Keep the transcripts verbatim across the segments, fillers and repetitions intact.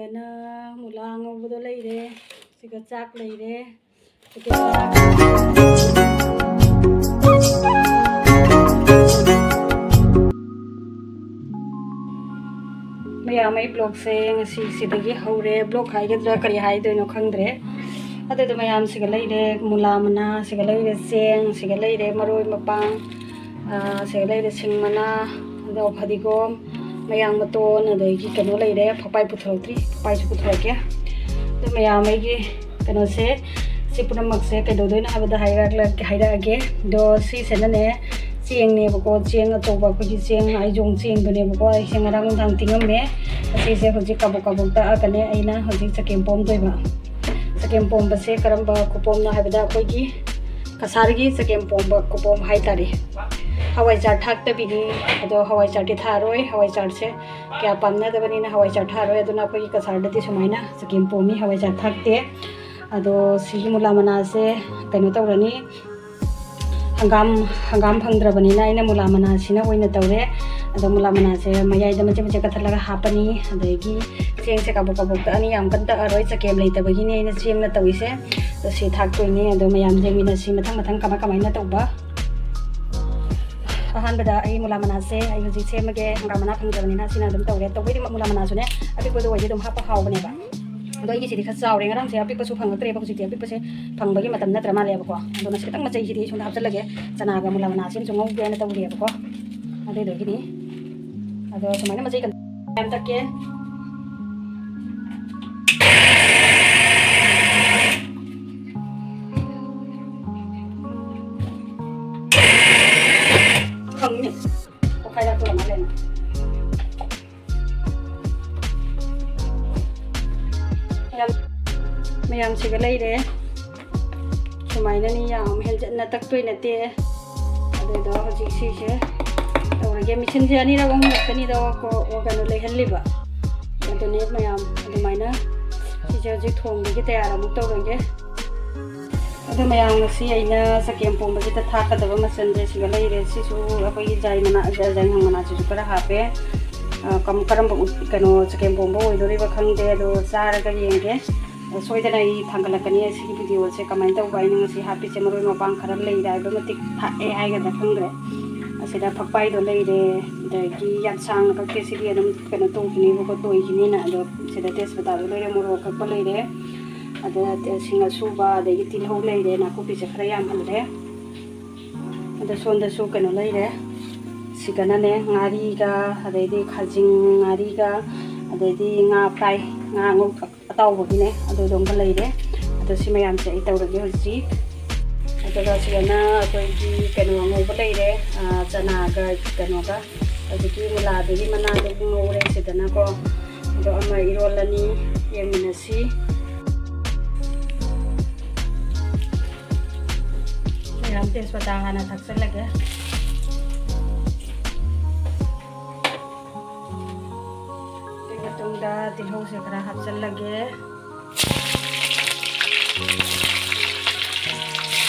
ꯁꯤꯗꯅ ꯃꯨꯂꯥ ꯉꯧꯕꯗꯣ ꯂꯩꯔꯦ, ꯁꯤꯒ ꯆꯥꯛ ꯂꯩꯔꯦ꯫ ꯃꯌꯥꯝ, ꯑꯩ vlogꯁꯦ ꯉꯁꯤ ꯁꯤꯗꯒꯤ ꯍꯧꯔꯦ꯫ Vlog ꯍꯥꯏꯒꯗ꯭ꯔꯥ ꯀꯔꯤ ꯍꯥꯏꯗꯣꯏꯅꯣ ꯈꯪꯗ꯭ꯔꯦ꯫ ꯑꯗꯨꯗꯣ ꯃꯌꯥꯝ, ꯁꯤꯒ ꯂꯩꯔꯦ ꯃꯨꯂꯥ ꯃꯅꯥ, ꯁꯤꯒ ꯂꯩꯔꯦ ꯆꯦꯡ, ꯁꯤꯒ ꯂꯩꯔꯦ ꯃꯔꯣꯏ ꯃꯄꯥꯡ, ꯑꯥ, ꯁꯤꯒ ꯂꯩꯔꯦ ꯁꯤꯡ ꯃꯅꯥ, ꯑꯗꯣ ꯐꯗꯤꯒꯣꯝ, ꯃꯌꯥꯡ ꯃꯇꯣꯟ, ꯑꯗꯒꯤ ꯀꯩꯅꯣ ꯂꯩꯔꯦ, ꯐꯛꯄꯥꯏ ꯄꯨꯊꯣꯔꯛꯇ꯭ꯔꯤ, ꯐꯛꯄꯥꯏꯁꯨ ꯄꯨꯊꯣꯔꯛꯀꯦ꯫ ꯑꯗꯨ ꯃꯌꯥꯝ, ꯑꯩꯒꯤ ꯀꯩꯅꯣꯁꯦ, ꯁꯤ ꯄꯨꯝꯅꯃꯛꯁꯦ ꯀꯩꯗꯧꯗꯣꯏꯅꯣ ꯍꯥꯏꯕꯗ ꯍꯥꯏꯔꯛꯂ-, ꯍꯥꯏꯔꯛꯑꯒꯦ꯫ ꯑꯗꯣ ꯁꯤꯁꯤꯅꯅꯦ, ꯆꯦꯡꯅꯦꯕꯀꯣ, ꯆꯦꯡ ꯑꯆꯧꯕ, ꯑꯩꯈꯣꯏꯒꯤ ꯆꯦꯡ ꯑꯥꯏꯖꯣꯡ ꯆꯦꯡꯗꯨꯅꯦꯕꯀꯣ꯫ ꯑꯩꯁꯦ ꯉꯔꯥꯡ ꯅꯨꯡꯗꯥꯡ ꯇꯤꯡꯉꯝꯃꯦ꯫ ꯑꯁꯤꯁꯦ ꯍꯧꯖꯤꯛ ꯀꯥꯕꯣꯛ ꯀꯥꯕꯣꯛ ꯇꯛꯑꯒꯅꯦ ꯑꯩꯅ ꯍꯧꯖꯤꯛ ꯆꯒꯦꯝ ꯄꯣꯝꯗꯣꯏꯕ꯫ ꯆꯒꯦꯝ ꯄꯣꯝꯕꯁꯦ ꯀꯔꯝꯕ ꯈꯨꯄꯣꯝꯅꯣ ꯍꯥꯏꯕꯗ, ꯑꯩꯈꯣꯏꯒꯤ ꯀꯁꯥꯔꯒꯤ ꯆꯒꯦꯝ ꯄꯣꯝꯕ ꯈꯨꯄꯣꯝ ꯍꯥꯏꯇꯥꯔꯦ꯫ ꯍꯋꯥꯏꯖꯥꯔ ꯊꯥꯛꯇꯕꯤꯅꯤ꯫ ꯑꯗꯣ ꯍꯋꯥꯏꯖꯥꯔꯗꯤ ꯊꯥꯔꯣꯏ, ꯍꯋꯥꯏꯖꯥꯔꯁꯦ ꯀꯌꯥ ꯄꯥꯝꯅꯗꯕꯅꯤꯅ ꯍꯋꯥꯏꯖꯥꯔ ꯊꯥꯔꯣꯏ꯫ ꯑꯗꯨꯅ ꯑꯩꯈꯣꯏꯒꯤ ꯀꯁꯥꯔꯗꯗꯤ ꯁꯨꯃꯥꯏꯅ ꯆꯒꯦꯝ ꯄꯣꯝꯃꯤ, ꯍꯋꯥꯏꯖꯥꯔ ꯊꯥꯛꯇꯦ꯫ ꯑꯗꯣ ꯁꯤꯒꯤ ꯃꯨꯂꯥ ꯃꯅꯥꯁꯦ ꯀꯩꯅꯣ ꯇꯧꯔꯅꯤ, ꯍꯪꯒꯥꯝ, ꯍꯪꯒꯥꯝ ꯐꯪꯗ꯭ꯔꯕꯅꯤꯅ ꯑꯩꯅ ꯃꯨꯂꯥ ꯃꯅꯥꯁꯤꯅ ꯑꯣꯏꯅ ꯇꯧꯔꯦ꯫ ꯑꯗꯣ ꯃꯨꯂꯥ ꯃꯅꯥꯁꯦ ꯃꯌꯥꯏꯗ ꯃꯆꯦꯠ ꯃꯆꯦꯠ ꯀꯛꯊꯠꯂꯒ ꯍꯥꯞꯄꯅꯤ꯫ ꯑꯗꯒꯤ ꯆꯦꯡꯁꯦ ꯀꯥꯕꯣꯛ ꯀꯥꯕꯣꯛ ꯇꯛꯑꯅꯤ, ꯌꯥꯝ ꯀꯟꯅ ꯇꯛꯑꯔꯣꯏ, ꯆꯒꯦꯝ ꯂꯩꯇꯕꯒꯤꯅꯦ ꯑꯩꯅ ꯆꯦꯡꯅ ꯇꯧꯔꯤꯁꯦ꯫ ꯑꯗꯣ ꯁꯤ ꯊꯥꯛꯇꯣꯏꯅꯦ꯫ ꯑꯗꯣ ꯃꯌꯥꯝ ꯌꯦꯡꯃꯤꯟꯅꯁꯤ ꯃꯊꯪ ꯃꯊꯪ ꯀꯃꯥꯏ ꯀꯃꯥꯏꯅ ꯇꯧꯕ꯫ ꯑꯍꯥꯟꯕꯗ ꯑꯩ ꯃꯨꯂꯥ ꯃꯅꯥꯁꯦ ꯑꯩ ꯍꯧꯖꯤꯛ ꯁꯦꯝꯃꯒꯦ꯫ ꯍꯪꯒꯥꯝ ꯃꯅꯥ ꯐꯪꯗ꯭ꯔꯕꯅꯤꯅ ꯁꯤꯅ ꯑꯗꯨꯝ ꯇꯧꯔꯦ꯫ ꯇꯧꯕꯩꯗꯤ ꯃꯨꯂꯥ ꯃꯅꯥꯁꯨꯅꯦ ꯑꯄꯤꯛꯄꯗꯣ ꯑꯣꯏꯗꯤ ꯑꯗꯨꯝ ꯍꯥꯞꯄ ꯍꯥꯎꯕꯅꯦꯕ꯫ ꯑꯗꯣ ꯑꯩꯒꯤꯁꯤꯗꯤ ꯈꯔ ꯆꯥꯎꯔꯦ꯫ ꯉꯔꯥꯡꯁꯦ ꯑꯄꯤꯛꯄꯁꯨ ꯐꯪꯉꯛꯇ꯭ꯔꯦꯕ꯫ ꯍꯧꯖꯤꯛꯇꯤ ꯑꯄꯤꯛꯄꯁꯦ ꯐꯪꯕꯒꯤ ꯃꯇꯝ ꯅꯠꯇ꯭ꯔ ꯃꯥꯜꯂꯦꯕꯀꯣ꯫ ꯑꯗꯣ ꯃꯁꯤ ꯈꯤꯇꯪ ꯃꯆꯩꯁꯤꯗꯤ ꯑꯩ ꯁꯣꯝꯗ ꯍꯥꯞꯆꯜꯂꯒꯦ꯫ ꯆꯅꯥꯒ ꯃꯨꯂꯥ ꯃꯅꯥꯁꯤꯅꯁꯨ ꯉꯧꯒꯦ ꯍꯥꯏꯅ ꯇꯧꯔꯤꯑꯕꯀꯣ꯫ ꯑꯗꯨꯗꯨꯒꯤꯅꯤ꯫ ꯑꯗꯣ ꯁꯨꯃꯥꯏꯅ ꯃꯆꯩ ꯀꯟ-, ꯌꯥꯝ ꯇꯛꯀꯦ꯫ ꯈꯪꯅꯤ꯫ ꯄꯣꯛꯈꯥꯏꯔꯛꯇꯧꯔ ꯃꯥꯜꯂꯦꯅ꯫ ꯃꯌꯥꯝ, ꯃꯌꯥꯝꯁꯤꯒ ꯂꯩꯔꯦ꯫ ꯁꯨꯃꯥꯏꯅꯅꯤ, ꯌꯥꯝ ꯍꯦꯟꯖꯟꯅ ꯇꯛꯇꯣꯏ ꯅꯠꯇꯦ꯫ ꯑꯗꯨꯗꯣ ꯍꯧꯖꯤꯛ ꯁꯤꯁꯦ ꯇꯧꯔꯒꯦ꯫ ꯃꯦꯆꯤꯟꯁꯦ ꯑꯅꯤꯔꯛ ꯑꯍꯨꯝꯂꯛꯇꯅꯤꯗ ꯀꯣ-, ꯀꯩꯅꯣ ꯂꯩꯍꯜꯂꯤꯕ꯫ ꯑꯗꯨꯅꯦ ꯃꯌꯥꯝ, ꯑꯗꯨꯃꯥꯏꯅ ꯁꯤꯁꯦ ꯍꯧꯖꯤꯛ ꯊꯣꯡꯕꯒꯤ ꯇꯌꯥꯔ ꯑꯃꯨꯛ ꯇꯧꯔꯒꯦ꯫ ꯑꯗꯣ ꯃꯌꯥꯝ, ꯉꯁꯤ ꯑꯩꯅ ꯆꯒꯦꯝ ꯄꯣꯝꯕꯁꯤꯗ ꯊꯥꯛꯀꯗꯕ ꯃꯆꯜꯁꯦ ꯁꯤꯒ ꯂꯩꯔꯦ꯫ ꯁꯤꯁꯨ ꯑꯩꯈꯣꯏꯒꯤ ꯖꯥꯏ ꯃꯅꯥ, ꯖꯥꯏꯉꯪ ꯃꯅꯥꯁꯤꯁꯨ ꯈꯔ ꯍꯥꯞꯄꯦ꯫ ꯑ, ꯀꯝ-, ꯀꯔꯝꯕ ꯎꯠ-, ꯀꯩꯅꯣ, ꯆꯒꯦꯝ ꯄꯣꯝꯕ ꯑꯣꯏꯗꯣꯔꯤꯕ ꯈꯪꯗꯦ, ꯑꯗꯣ ꯆꯥꯔꯒ ꯌꯦꯡꯒꯦ꯫ ꯑ, ꯁꯣꯏꯗꯅ ꯑꯩ ꯊꯥꯡꯒꯠꯂꯛꯀꯅꯤ ꯑꯁꯤꯒꯤ ꯚꯤꯗꯤꯑꯣꯁꯦ ꯀꯃꯥꯏꯅ ꯇꯧꯕ꯫ ꯑꯩꯅ ꯉꯁꯤ ꯍꯥꯞꯄꯤꯁꯦ ꯃꯔꯣꯏ ꯃꯄꯥꯡ ꯈꯔ ꯂꯩꯔꯦ ꯍꯥꯏꯕ ꯃꯇꯤꯛ ꯊꯥꯛꯑꯦ ꯍꯥꯏꯒꯗ꯭ꯔꯥ ꯈꯪꯗ꯭ꯔꯦ꯫ ꯑꯁꯤꯗ ꯐꯛꯄꯥꯏꯗꯣ ꯂꯩꯔꯦ, ꯑꯗꯒꯤ ꯌꯥꯝ ꯁꯥꯡꯅ ꯀꯛꯇꯦ, ꯁꯤꯗꯤ ꯑꯗꯨꯝ ꯀꯩꯅꯣ ꯇꯧꯈꯤꯅꯦꯕꯀꯣ, ꯇꯣꯏꯈꯤꯅꯤꯅ꯫ ꯑꯗꯣ ꯁꯤꯗ ꯇꯦꯖꯄꯇꯥꯗꯣ ꯂꯩꯔꯦ, ꯃꯣꯔꯣꯛ ꯑꯀꯛꯄ ꯂꯩꯔꯦ, ꯑꯗ ꯁꯤꯡ ꯑꯁꯨꯕ, ꯑꯗꯒꯤ ꯇꯤꯜꯍꯧ ꯂꯩꯔꯦ, ꯅꯥꯀꯨꯞꯄꯤꯁꯦ ꯈꯔ ꯌꯥꯝꯍꯜꯂꯦ꯫ ꯑꯗ ꯁꯣꯝꯗꯁꯨ ꯀꯩꯅꯣ ꯂꯩꯔꯦ, ꯁꯤꯗꯅꯅꯦ ꯉꯥꯔꯤꯒ, ꯑꯗꯩꯗꯤ ꯈꯥꯖꯤꯡ ꯉꯥꯔꯤꯒ, ꯑꯗꯩꯗꯤ ꯉꯥ ꯐ꯭ꯔꯥꯏ, ꯉꯥ ꯉꯧ-, ꯑꯇꯥꯎꯕꯒꯤꯅꯦ, ꯑꯗꯨꯗꯣꯝꯒ ꯂꯩꯔꯦ꯫ ꯑꯗꯣ ꯁꯤ ꯃꯌꯥꯝꯁꯦ ꯑꯩ ꯇꯧꯔꯒꯦ ꯍꯧꯖꯤꯛ꯫ ꯑꯗꯨꯒ ꯁꯤꯗꯅ ꯑꯩꯈꯣꯏꯒꯤ ꯀꯩꯅꯣ ꯉꯧꯕ ꯂꯩꯔꯦ, ꯑ, ꯆꯅꯥꯒ ꯀꯩꯅꯣꯒ, ꯍꯧꯖꯤꯛꯀꯤ ꯃꯨꯂꯥꯗꯨꯒꯤ ꯃꯅꯥꯗꯨ ꯉꯧꯔꯦ ꯁꯤꯗꯅꯀꯣ꯫ ꯑꯗꯣ ꯑꯃ ꯏꯔꯣꯜꯂꯅꯤ, ꯌꯦꯡꯃꯤꯟꯅꯁꯤ꯫ ꯃꯌꯥꯝ ꯇꯦꯖꯄꯇꯥ ꯍꯥꯟꯅ ꯊꯥꯛꯆꯜꯂꯒꯦ꯫ ꯑꯗꯨꯒꯤ ꯃꯇꯨꯡꯗ ꯇꯤꯜꯍꯧꯁꯦ ꯈꯔ ꯍꯥꯞꯆꯜꯂꯒꯦ꯫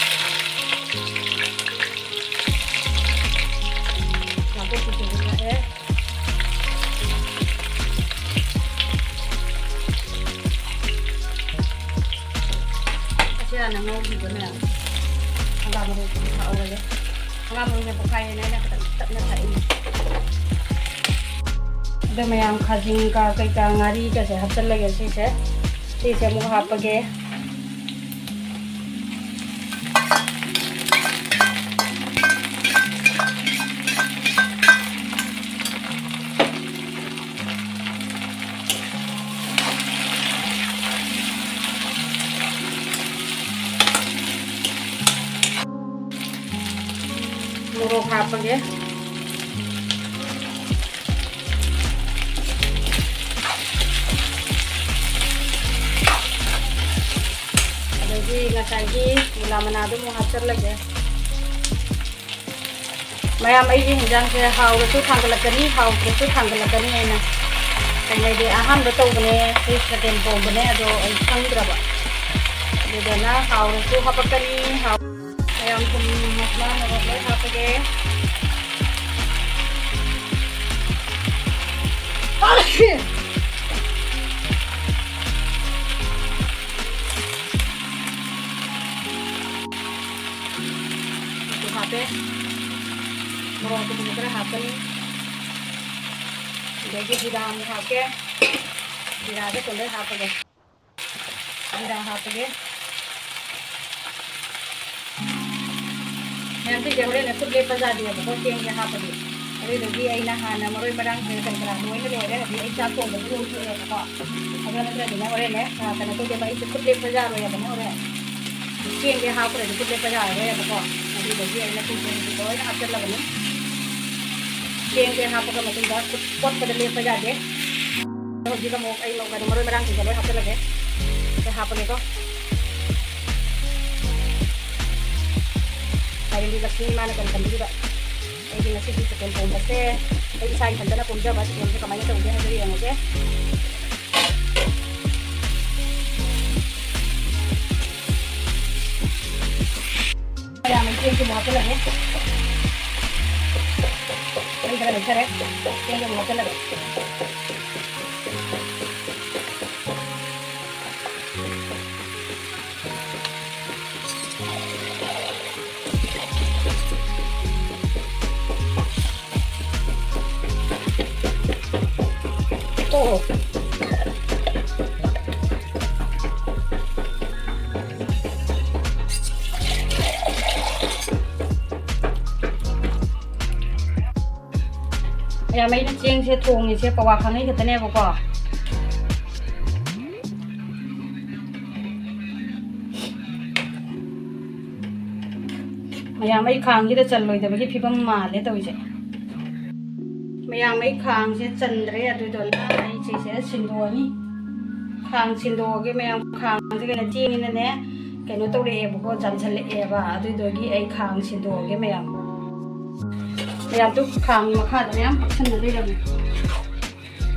ꯅꯥꯀꯨꯞꯄꯤꯁꯤꯁꯨ ꯊꯥꯛꯑꯦ꯫ ꯑꯁꯤ ꯍꯥꯟꯅ ꯉꯧꯈꯤꯕꯅꯦ꯫ ꯍꯪꯒꯥꯝ ꯃꯔꯨꯁꯤꯁꯨ ꯊꯥꯛꯍꯧꯔꯒꯦ꯫ ꯍꯪꯒꯥꯝ ꯃꯔꯨꯁꯦ ꯄꯣꯛꯈꯥꯏꯔꯦꯅ ꯑꯩꯅ ꯈꯤꯇꯪ ꯇꯞꯅ ꯊꯥꯛꯏꯅꯦ꯫ ꯑꯗꯣ ꯃꯌꯥꯝ ꯈꯥꯖꯤꯡꯒ ꯀꯩꯀꯥ ꯉꯥꯔꯤꯒꯁꯦ ꯍꯥꯞꯆꯜꯂꯒꯦ ꯁꯤꯁꯦ꯫ ꯁꯤꯁꯦ ꯑꯃꯨꯛ ꯍꯥꯞꯄꯒꯦ꯫ ꯃꯣꯔꯣꯛ ꯍꯥꯞꯄꯒꯦ꯫ ꯑꯗꯒꯤ ꯉꯁꯥꯏꯒꯤ ꯃꯨꯂꯥ ꯃꯅꯥꯗꯨ ꯑꯃꯨꯛ ꯍꯥꯞꯆꯜꯂꯒꯦ꯫ ꯃꯌꯥꯝ, ꯑꯩꯒꯤ ꯍꯤꯟꯖꯥꯡꯁꯦ ꯍꯥꯎꯔꯁꯨ ꯊꯥꯡꯒꯠꯂꯛꯀꯅꯤ, ꯍꯥꯎꯇ꯭ꯔꯁꯨ ꯊꯥꯡꯒꯠꯂꯛꯀꯅꯤ ꯍꯥꯏꯅ ꯀꯩꯅꯣꯗꯤ ꯑꯍꯥꯟꯕ ꯇꯧꯕꯅꯦ, ꯑꯩ ꯁꯦꯀꯦꯟ ꯄꯣꯝꯕꯅꯦ, ꯑꯗꯣ ꯑꯩ ꯈꯪꯗ꯭ꯔꯕ꯫ ꯑꯗꯨꯗꯨꯅ ꯍꯥꯎꯔꯁꯨ ꯍꯥꯄꯛꯀꯅꯤ, ꯍꯥꯎ-, ꯃꯌꯥꯝ ꯊꯨꯝ, ꯃꯁꯂꯥ, ꯃꯣꯔꯣꯛ ꯂꯣꯏ ꯍꯥꯞꯄꯒꯦ꯫ ꯎꯄꯨ ꯍꯥꯞꯄꯦ꯫ ꯃꯣꯔꯣꯛ ꯑꯇꯦꯛꯄꯁꯨ ꯈꯔ ꯍꯥꯞꯀꯅꯤ꯫ ꯑꯗꯒꯤ ꯖꯤꯔꯥ ꯑꯃꯨꯛ ꯍꯥꯞꯀꯦ꯫ ꯖꯤꯔꯥꯁꯦ ꯀꯨꯟꯗꯩ ꯍꯥꯞꯄꯒꯦ꯫ ꯖꯤꯔꯥ ꯍꯥꯞꯄꯒꯦ꯫ ꯃꯌꯥꯝ ꯁꯤꯁꯦ ꯍꯣꯔꯦꯟꯅ ꯈꯨꯠ ꯂꯦꯞꯄ ꯌꯥꯗꯦꯕꯀꯣ, ꯆꯦꯡꯁꯦ ꯍꯥꯞꯄꯗꯤ꯫ ꯑꯗꯨꯗꯨꯒꯤ ꯑꯩꯅ ꯍꯥꯟꯅ ꯃꯔꯣꯏ ꯃꯔꯥꯡꯁꯦ ꯀꯔꯤ ꯀꯔꯥ ꯂꯣꯏꯅ ꯂꯣꯏꯔꯦ꯫ ꯍꯧꯖꯤꯛ ꯑꯩ ꯆꯥꯛ ꯊꯣꯡꯕꯁꯨ ꯂꯣꯏꯊꯣꯛꯑꯦꯕꯀꯣ꯫ ꯑꯗꯨ ꯅꯠꯇ꯭ꯔꯗꯤꯅꯦ ꯍꯣꯔꯦꯟꯅꯦ, ꯑ, ꯀꯩꯅꯣ ꯇꯧꯗꯦꯕ, ꯑꯩꯁꯦ ꯈꯨꯠ ꯂꯦꯞꯄ ꯌꯥꯔꯣꯏꯕꯅꯦ ꯍꯣꯔꯦꯟ꯫ ꯆꯦꯡꯁꯦ ꯍꯥꯞꯈ꯭ꯔꯗꯤ ꯈꯨꯠ ꯂꯦꯞꯄ ꯌꯥꯔꯔꯣꯏꯕꯀꯣ꯫ ꯑꯗꯨꯗꯨꯒꯤ ꯑꯩꯅ ꯁꯤꯁꯦ ꯍꯧꯖꯤꯛ ꯂꯣꯏꯅ ꯍꯥꯞꯆꯜꯂꯕꯅꯤ꯫ ꯆꯦꯡꯁꯦ ꯍꯥꯞꯄꯒ ꯃꯇꯨꯡꯗ ꯈꯨꯠ ꯀꯣꯠꯄꯗ ꯂꯦꯞꯄ ꯌꯥꯗꯦ꯫ ꯍꯧꯖꯤꯛ ꯑꯃꯨꯛ ꯑꯩ ꯀꯩꯅꯣ ꯃꯔꯣꯏ ꯃꯔꯥꯡꯁꯤꯡꯁꯦ ꯂꯣꯏ ꯍꯥꯞꯆꯜꯂꯒꯦ꯫ ꯁꯤ ꯍꯥꯞꯄꯒꯦꯀꯣ꯫ ꯍꯌꯦꯡꯗꯤ ꯂꯛꯁꯃꯤ ꯏꯃꯥꯅ ꯀꯔꯤ ꯇꯝꯕꯤꯔꯤꯕ? ꯑꯩꯗꯤ ꯉꯁꯤꯗꯤ ꯆꯒꯦꯝ ꯄꯣꯝꯕꯁꯦ ꯑꯩ ꯏꯁꯥ ꯏꯊꯟꯇꯅ ꯄꯣꯝꯖꯕ ꯆꯒꯦꯝꯁꯦ ꯀꯃꯥꯏꯅ ꯇꯧꯒꯦ ꯍꯥꯏꯕꯗꯨ ꯌꯦꯡꯉꯁꯦ꯫ ꯃꯌꯥꯝ ꯑꯩ ꯆꯦꯡꯁꯦ ꯑꯃꯨꯛ ꯍꯥꯞꯆꯜꯂꯒꯦ꯫ ꯑꯩ ꯈꯔ ꯂꯩꯊꯔꯦ꯫ ꯆꯦꯡꯁꯦ ꯑꯃꯨꯛ ꯍꯥꯞꯆꯜꯂꯒꯦ꯫ ꯑꯣ꯫ ꯃꯌꯥꯝ, ꯑꯩꯅ ꯆꯦꯡꯁꯦ ꯊꯣꯡꯉꯤꯁꯦ ꯄꯋꯥ ꯈꯥꯡꯉꯩ ꯈꯛꯇꯅꯦꯕꯀꯣ꯫ ꯃꯌꯥꯝ, ꯑꯩ ꯈꯥꯡꯁꯤꯗ ꯆꯜꯂꯣꯏꯗꯕꯒꯤ ꯐꯤꯕꯝ ꯃꯥꯜꯂꯦ ꯇꯧꯔꯤꯁꯦ꯫ ꯃꯌꯥꯝ, ꯑꯩ ꯈꯥꯡꯁꯦ ꯆꯟꯗ꯭ꯔꯦ, ꯑꯗꯨꯗꯨꯅ ꯑꯩ ꯁꯤꯁꯦ ꯁꯤꯟꯗꯣꯛꯑꯅꯤ꯫ ꯈꯥꯡ ꯁꯤꯟꯗꯣꯛꯑꯒꯦ ꯃꯌꯥꯝ꯫ ꯈꯥꯡꯁꯦ ꯀꯩꯅꯣ, ꯆꯦꯡꯅꯤꯅꯅꯦ, ꯀꯩꯅꯣ ꯇꯧꯔꯛꯑꯦꯕꯀꯣ, ꯖꯥꯝꯁꯜꯂꯛꯑꯦꯕ꯫ ꯑꯗꯨꯗꯨꯒꯤ ꯑꯩ ꯈꯥꯡ ꯁꯤꯟꯗꯣꯛꯑꯒꯦ ꯃꯌꯥꯝ꯫ ꯃꯌꯥꯝꯗꯨ ꯈꯥꯡ ꯃꯈꯥꯗ ꯃꯌꯥꯝ ꯄꯛꯁꯟꯅ ꯂꯩꯔꯝꯃꯦ꯫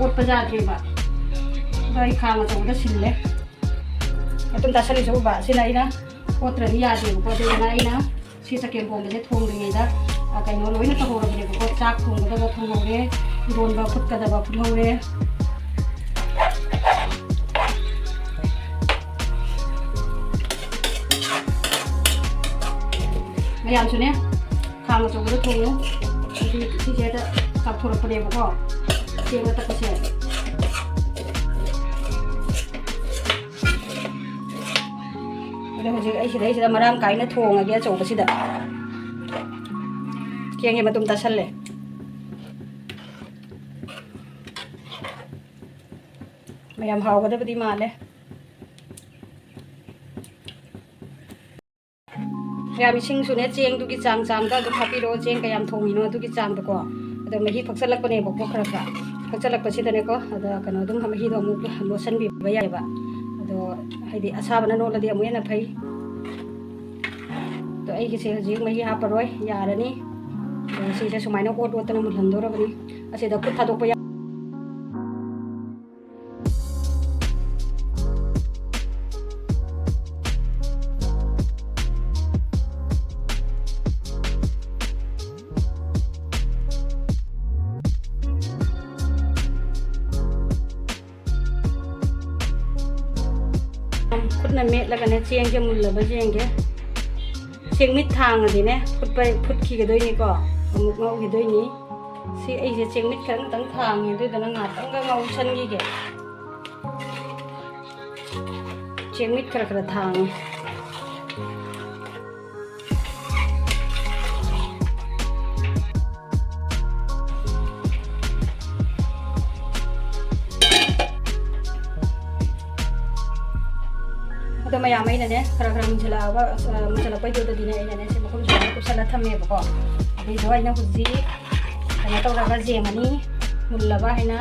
ꯑꯣꯠꯄ ꯌꯥꯗ꯭ꯔꯦꯕ꯫ ꯑꯗꯣ ꯑꯩ ꯈꯥꯡ ꯑꯆꯧꯕꯗ ꯁꯤꯜꯂꯦ꯫ ꯃꯇꯨꯝ ꯇꯥꯁꯜꯂꯤꯁꯦ ꯎꯕ? ꯁꯤꯅ ꯑꯩꯅ ꯑꯣꯠꯇ꯭ꯔꯗꯤ ꯌꯥꯗꯦꯕꯀꯣ꯫ ꯑꯗꯨꯗꯨꯅ ꯑꯩꯅ ꯁꯤ ꯆꯒꯦꯝ ꯄꯣꯝꯕꯁꯦ ꯊꯣꯡꯗ꯭ꯔꯤꯉꯩꯗ, ꯑ, ꯀꯩꯅꯣ ꯂꯣꯏꯅ ꯇꯧꯍꯧꯔꯕꯅꯦꯕꯀꯣ꯫ ꯆꯥꯛ ꯊꯣꯡꯒꯗꯕ ꯊꯣꯡꯍꯧꯔꯦ, ꯏꯔꯣꯟꯕ ꯐꯨꯠꯀꯗꯕ ꯐꯨꯠꯍꯧꯔꯦ꯫ ꯃꯌꯥꯝꯁꯨꯅꯦ, ꯈꯥꯡ ꯑꯆꯧꯕꯗ ꯊꯣꯡꯉꯨ꯫ ꯑꯗꯨꯗꯤ ꯁꯤꯁꯦ ꯍꯦꯛꯇ ꯆꯥꯛꯊꯣꯔꯛꯄꯅꯦꯕꯀꯣ, ꯆꯦꯡ ꯑꯇꯛꯄꯁꯦ꯫ ꯑꯗꯣ ꯍꯧꯖꯤꯛ ꯑꯩ ꯁꯤꯗꯩꯁꯤꯗ ꯃꯔꯥꯡ ꯀꯥꯏꯅ ꯊꯣꯡꯉꯒꯦ ꯑꯆꯧꯕꯁꯤꯗ꯫ ꯆꯦꯡꯁꯦ ꯃꯇꯨꯝ ꯇꯥꯁꯜꯂꯦ꯫ ꯃꯌꯥꯝ ꯍꯥꯎꯒꯗꯕꯗꯤ ꯃꯥꯜꯂꯦ꯫ ꯃꯌꯥꯝ ꯏꯁꯤꯡꯁꯨꯅꯦ, ꯆꯦꯡꯗꯨꯒꯤ ꯆꯥꯡ ꯆꯥꯡꯗ ꯑꯗꯨꯝ ꯍꯥꯞꯄꯤꯔꯛꯑꯣ, ꯆꯦꯡ ꯀꯌꯥꯝ ꯊꯣꯡꯉꯤꯅꯣ ꯑꯗꯨꯒꯤ ꯆꯥꯡꯗꯀꯣ꯫ ꯑꯗꯣ ꯃꯍꯤ ꯐꯛꯆꯜꯂꯛꯄꯅꯦꯕꯀꯣ, ꯈꯔ ꯈꯔ ꯐꯛꯆꯜꯂꯛꯄꯁꯤꯗꯅꯦꯀꯣ, ꯑꯗ ꯀꯩꯅꯣ ꯑꯗꯨꯝ ꯃꯍꯤꯗꯣ ꯑꯃꯨꯛ ꯂꯣꯠꯁꯟꯕꯤꯕ ꯌꯥꯏꯑꯕ꯫ ꯑꯗꯣ ꯍꯥꯏꯗꯤ ꯑꯁꯥꯕꯅ ꯅꯣꯠꯂꯗꯤ ꯑꯃꯨꯛ ꯍꯦꯟꯅ ꯐꯩ꯫ ꯑꯗꯣ ꯑꯩꯒꯤꯁꯦ ꯍꯧꯖꯤꯛ ꯃꯍꯤ ꯍꯥꯞꯄꯔꯣꯏ, ꯌꯥꯔꯅꯤ꯫ ꯑꯗꯣ ꯁꯤꯁꯦ ꯁꯨꯃꯥꯏꯅ ꯑꯣꯠ ꯑꯣꯠꯇꯅ ꯃꯨꯜꯍꯟꯗꯧꯔꯕꯅꯤ꯫ ꯑꯁꯤꯗ ꯈꯨꯠ ꯊꯥꯗꯣꯛꯄ ꯌꯥ- ꯈꯨꯠꯅ ꯃꯦꯠꯂꯒꯅꯦ, ꯆꯦꯡꯁꯦ ꯃꯨꯜꯂꯕ ꯌꯦꯡꯒꯦ꯫ ꯆꯦꯡꯃꯤꯠ ꯊꯥꯡꯉꯗꯤꯅꯦ, ꯐꯨꯠꯄ, ꯐꯨꯠꯈꯤꯒꯗꯣꯏꯅꯤꯀꯣ, ꯑꯃꯨꯛ ꯉꯧꯈꯤꯗꯣꯏꯅꯤ꯫ ꯁꯤ ꯑꯩꯁꯦ ꯆꯦꯡꯃꯤꯠ ꯈꯔ ꯈꯛꯇꯪ ꯊꯥꯡꯉꯦ, ꯑꯗꯨꯗꯨꯅ ꯉꯥꯛꯇꯪꯒ ꯉꯧꯁꯟꯈꯤꯒꯦ꯫ ꯆꯦꯡꯃꯤꯠ ꯈꯔ ꯈꯔ ꯊꯥꯡꯉꯦ꯫ ꯑꯗꯣ ꯃꯌꯥꯝ, ꯑꯩꯅꯅꯦ, ꯈꯔ ꯈꯔ ꯃꯨꯟꯁꯤꯜꯂꯛꯑꯒ, ꯑ, ꯃꯨꯟꯁꯤꯜꯂꯛꯄꯩꯗꯨꯗꯗꯤꯅꯦ, ꯑꯩꯅꯅꯦ, ꯁꯤ ꯃꯈꯨꯝ ꯁꯨꯃꯥꯏꯅ ꯀꯨꯞꯁꯜꯂ ꯊꯝꯃꯦꯕꯀꯣ꯫ ꯑꯗꯨꯏꯗꯣ ꯑꯩꯅ ꯍꯧꯖꯤꯛ ꯀꯩꯅꯣ ꯇꯧꯔꯒ ꯌꯦꯡꯉꯅꯤ, ꯃꯨꯜꯂꯕ ꯍꯥꯏꯅ꯫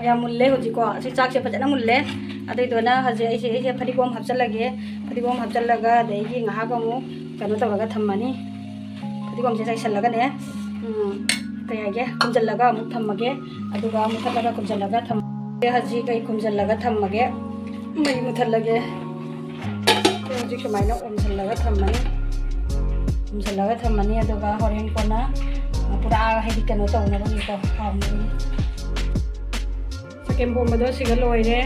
ꯌꯥꯝ ꯃꯨꯜꯂꯦ ꯍꯧꯖꯤꯛꯀꯣ꯫ ꯑꯁꯤ ꯆꯥꯛꯁꯦ ꯐꯖꯅ ꯃꯨꯜꯂꯦ꯫ ꯑꯗꯨꯏꯗꯨꯅ ꯍꯧꯖꯤꯛ ꯑꯩꯁꯦ, ꯑꯩꯁꯦ ꯐꯗꯤꯒꯣꯝ ꯍꯥꯞꯆꯜꯂꯒꯦ꯫ ꯐꯗꯤꯒꯣꯝ ꯍꯥꯞꯆꯜꯂꯒ ꯑꯗꯩꯗꯤ ꯉꯥꯏꯍꯥꯛ ꯑꯃꯨꯛ ꯀꯩꯅꯣ ꯇꯧꯔꯒ ꯊꯝꯃꯅꯤ꯫ ꯐꯗꯤꯒꯣꯝꯁꯦ ꯆꯥꯏꯁꯜꯂꯒꯅꯦ, ꯎꯝ, ꯀꯩ ꯍꯥꯏꯒꯦ, ꯈꯨꯝꯖꯤꯜꯂꯒ ꯑꯃꯨꯛ ꯊꯝꯃꯒꯦ꯫ ꯑꯗꯨꯒ ꯃꯨꯊꯠꯂꯒ ꯈꯨꯝꯖꯤꯜꯂꯒ ꯊꯝꯃꯒꯦ꯫ ꯍꯧꯖꯤꯛ ꯑꯩ ꯈꯨꯝꯖꯤꯜꯂꯒ ꯊꯝꯃꯒꯦ꯫ ꯃꯩ ꯃꯨꯊꯠꯂꯒꯦ꯫ ꯍꯧꯖꯤꯛ ꯁꯨꯃꯥꯏꯅ ꯑꯣꯝꯁꯤꯜꯂꯒ ꯊꯝꯃꯅꯤ꯫ ꯊꯝꯖꯤꯜꯂꯒ ꯊꯝꯃꯅꯤ, ꯑꯗꯨꯒ ꯍꯣꯔꯦꯟ ꯀꯣꯟꯅ, ꯑ, ꯄꯨꯔꯥ ꯍꯥꯏꯗꯤ ꯀꯩꯅꯣ ꯇꯧꯅꯕꯒꯤꯀꯣ, ꯍꯥꯎꯅꯕꯒꯤ꯫ ꯆꯒꯦꯝ ꯄꯣꯝꯕꯗꯣ ꯁꯤꯒ ꯂꯣꯏꯔꯦ,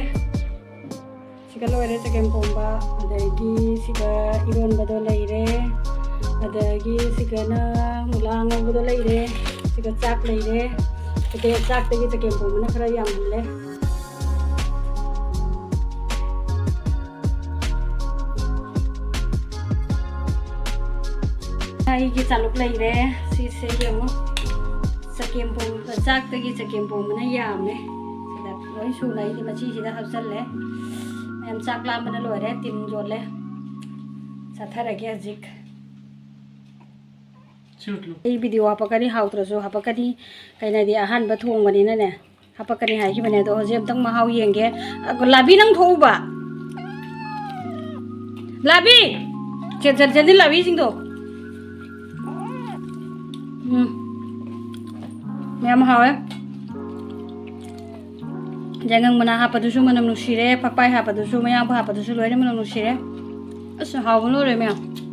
ꯁꯤꯒ ꯂꯣꯏꯔꯦ ꯆꯒꯦꯝ ꯄꯣꯝꯕ꯫ ꯑꯗꯒꯤ ꯁꯤꯒ ꯏꯔꯣꯟꯕꯗꯣ ꯂꯩꯔꯦ, ꯑꯗꯒꯤ ꯁꯤꯒꯅ ꯃꯨꯂꯥ ꯉꯧꯕꯗꯣ ꯂꯩꯔꯦ, ꯁꯤꯒ ꯆꯥꯛ ꯂꯩꯔꯦ꯫ ꯑꯗꯩ ꯆꯥꯛꯇꯒꯤ ꯆꯒꯦꯝ ꯄꯣꯝꯕꯅ ꯈꯔ ꯌꯥꯝꯍꯜꯂꯦ꯫ ꯑꯩꯒꯤ ꯆꯥꯂꯨꯛ ꯂꯩꯔꯦ꯫ ꯁꯤꯁꯦ ꯌꯦꯡꯉꯨ, ꯆꯒꯦꯝ ꯄꯣꯝꯕ, ꯆꯥꯛꯇꯒꯤ ꯆꯒꯦꯝ ꯄꯣꯝꯕꯅ ꯌꯥꯝꯃꯦ꯫ ꯁꯤꯗ ꯂꯣꯏ ꯁꯨꯅ ꯑꯩꯗꯤ ꯃꯆꯤꯁꯤꯗ ꯍꯥꯞꯆꯜꯂꯦ꯫ ꯃꯌꯥꯝ ꯆꯥꯛ ꯂꯥꯝꯕꯅ ꯂꯣꯏꯔꯦ, ꯇꯤꯟ ꯌꯣꯠꯂꯦ꯫ ꯆꯥꯊꯔꯒꯦ ꯍꯧꯖꯤꯛ꯫ ꯑꯩ ꯚꯤꯗꯤꯑꯣ ꯍꯥꯄꯛꯀꯅꯤ, ꯍꯥꯎꯇ꯭ꯔꯁꯨ ꯍꯥꯄꯛꯀꯅꯤ꯫ ꯀꯩꯅꯣꯗꯤ ꯑꯍꯥꯟꯕ ꯊꯣꯡꯕꯅꯤꯅꯅꯦ꯫ ꯍꯥꯄꯛꯀꯅꯤ ꯍꯥꯏꯈꯤꯕꯅꯦ, ꯑꯗꯣ ꯍꯧꯖꯤꯛ ꯑꯝꯇꯪ ꯃꯍꯥꯎ ꯌꯦꯡꯒꯦ꯫ ꯑ, ꯂꯥꯕꯤ, ꯅꯪ ꯊꯣꯛꯎꯕ꯫ ꯂꯥꯕꯤ! ꯆꯦꯟ, ꯆꯦꯟ, ꯆꯦꯟꯁꯤꯟ, ꯂꯥꯕꯤꯁꯤꯡꯗꯣ꯫ ꯎꯝ꯫ ꯌꯥꯝ ꯍꯥꯎꯋꯦ꯫ ꯌꯥꯏꯉꯪ ꯃꯅꯥ ꯍꯥꯞꯄꯗꯨꯁꯨ ꯃꯅꯝ ꯅꯨꯡꯁꯤꯔꯦ, ꯐꯛꯄꯥꯏ ꯍꯥꯞꯄꯗꯨꯁꯨ, ꯃꯌꯥꯡꯕ ꯍꯥꯞꯄꯗꯨꯁꯨ ꯂꯣꯏꯅ ꯃꯅꯝ ꯅꯨꯡꯁꯤꯔꯦ꯫ ꯑꯁ, ꯍꯥꯎꯕꯅ ꯂꯣꯏꯔꯦ ꯃꯌꯥꯝ꯫